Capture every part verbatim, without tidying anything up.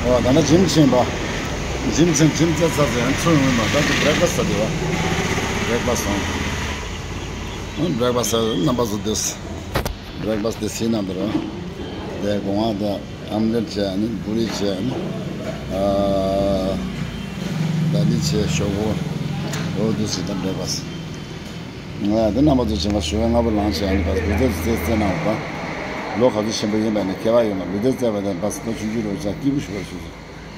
ཨོ་ད་ནི་ཇིམ་ཕྱིན་པ། ཇིམ་ཕྱིན་ཇིམ་རྩེ་ཚ་ཚེ་ཡང་ཚུར་ཡོང་བ་ད་ཅི་བྷི་རེག་ཕ་སི་ཟ་དེ་བ། བྷི་རེག་ཕ་སི་སོང་། བྷི་རེག་ཕ་སི་ཟ་རྣམ་པ་ཚོ་དེས། བྷི་རེག་ཕ་སི་དེ་སི་ནང་དུ་རོ། དེ་སྒོ་ང་དེ་ཨམ་ལེཊ་བྱས་ནི་བུ་རི་བྱས་ནི། ཨ་ད་ལི་བྱས་ཤོག་གུ། ཨོ་དེ་སི་ད་བྷི་རེག་ཕ་སི། ང་དེ་རྣམ་པ་ཚོ་བྱེད་པ་ཞུ་བའི་སྔ་པོ་ལངས་བྱས་ནས་བ་ལུས་རྩལ་རྩེད་རྩེད་གནང་བ། ལོ་ག་ཚོད་ཆེན་པོ་ཡིན་པ་ནི་ཁྱད་པར་ཡོད་མ། ལུས་རྩལ་རྩེད་པ་དེ་བ་སི་ཏོ་ཆུང་ཆུང་རོ་ཅག་སྐྱིད་པོ་ཞུ་བ་ཞུ་ཞུ།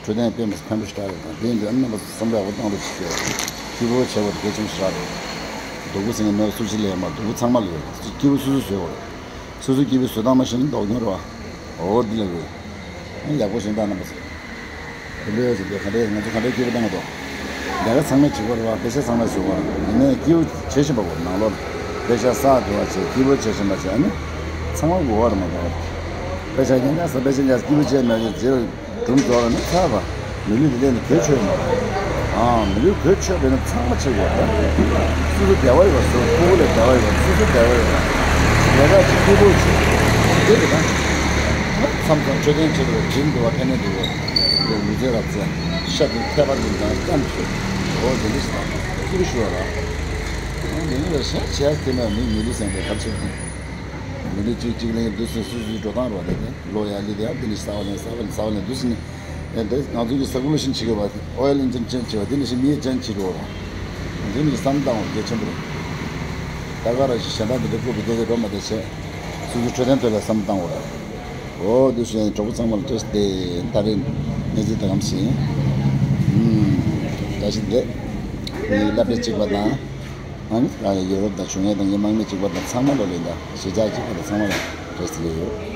འཕྲོད་བསྟེན་དཔེ་མི་ཕན་པོ་ཞིག་རག་རེད་དང་དེ་ཡིན་དུས་རྣམ་པ་ཚོ་བསམ་པའི་འོ་བཏང་རོགས་ཞུ་ཞུ། སྐྱིད་པོ་བྱེད་པ་དེ་གལ་ཆེན་པོ་ཞིག་རག་རེད། སྡུག་པོ་ཟེར་མཁན་མེད་པ་སུ་ཅི་ལས་མ་སྡུག་པོ་ཚང་མ་ལས་སྐྱིད་པོ་སུ་སུ་བཟོས་པ་རེད། སོ་སོ་སྐྱིད་པོ་བཟོ་སྟངས་མ་ཤེས་ན་ལྡོག་སྐྱོན་རེད་བ། འོ་འདི་ལ་རེད། ཡག་པོ་ཞིག་འདུག་རྣམ་པ་ཚོ། དེ་འདྲ་ཡོད་ཚེ་དེ་ག་འདྲས་ང་ཚོ་ག་འདྲས་སྐྱིད་པོ་བཏང་གི་འདུག་དེ་ག་ཚང་མས་བྱེད་དགོས་རེད་བ། དཔེ་ཆ་ཚང་མས་བཟོ་དགོས་རེད། ཡིན་ནའི་སྐྱིད་པོ་བྱེད་བཞིན་པ་གོ་ནང་ལོགས་དཔེ་ཆ་བསགས་འགྲོ་བ་བྱེད་སྐྱིད་པོ་བྱེད་བཞིན་པ་བྱེད་ཨ་ནི་ཚང་མ་གོ་བ་རེད་མ་གཏོགས། དཔེ་ཆ་ཉན་ཡག་ས་དཔེ་ཆ་ཉན་སྐྱིད་པོ་བྱེད་མེད་ཀྱི་རྗེས་ལ་སྒྲུང་རྫོགས་ལ་ནི་ཚར་བ། མི་ལུས་འདི་ལས་ནི་གོད་ཆོད་མ་རེད། ཨང་མི་ལུས་གོད་ཆོད་པས་ན་ཚང་མ་བྱེད་དགོས་རེད། སོ་སོ་བདེ་བ་ཡོད་པ་བཟོ། ཕྲུ་གུ་ལ་བདེ་བ་ཡོད་པ། སོ་སོ་བདེ་བ་ཡོད་པ། ལས་ཀ་ཅིག་སྐྱིད་པོ་བྱེད། དེ་རེད་ད། མཚམས་མཚམས་འཕྲོད་བསྟེན་བྱེད་དགོས། ཇིམ་འགྲོ་བ་ཕན་ནས་འགྲོ་དགོས། དེ་ལུས་རྩལ་ར་རྩེ། ཤ་དེ་ཐལ་བར་འགྲིམ་དང་སྐམ་བྱེད། འོ་དེ་འདྲ་ཞིག་དང་སྐྱིད་པོ་ཞུ་བ་ར། འོ་དེ་ནི་ར་ཤ་བྱས་དེ་ན་མི་མི་ལུས་སེམས་པའི་བར་ཆད་དེ། མི་ལུས་གཅིག་གཅིག་ལེན་དུས་སུ་སོ་སོའི་འགྲོ་སྟངས་རོགས་དེ་ནི་ལོ་ཡ་ལི་དེ་ཡ་དེ་ནི་ས་བ་ལེན་ས་བ་ལེན་ས་བ་ལེན་དུས་སུ་ནི། ཨེ་འདི་ང་ཚོ་གི་སར་ཀུ་ལེ་ཤན་བྱེད་དགོས་པ། ཨོ་ཡལ་ཨིན་ཇིན་ཅན་བྱེད་པ་འདི་ནི་ཞིག་མིའི་ཅན་བྱེད་རོགས་ར། འདི་ནི་བསམ་བཏང་བ་གལ་ཆེན་པོ་རེད། ད་ག་རང་ཞིག་གཞན་དག་འདི་འདྲ་བཀོད་པའི་སྡེ་དེ་འགྲོ་མ་བསྡད་བྱས། སོ་སོའི་འཕྲོད་བསྟེན་ཐོག་ལ་བསམ་བཏང་བ་རེད། འོ་འདི་ཞིག་གྲོགས་པོ་ཚང་མ་ལ་བཀྲ་ཤིས་བདེ་ལེགས། ད་རེས་གནས་ཚུལ་ད་གམ་ཞིག་ཨུམ། བཀྲ་ཤིས་བདེ་ལེགས། ངའི་སློབ་གྲྭ་གཅིག་པ་དང་། ཨ་ནི་ཡོ་རོབ་དང་བྱུང་ཡས་དང་ངའི་དམག་མི་གཅིག་པ་དང་ཚང་མ་ལོ་ལེན་དང་གཞིས་ཆགས་གཅིག་པ་དང་ཚང་མ་ལ་བཀྲ་ཤིས་བདེ་ལེགས་ཡོད།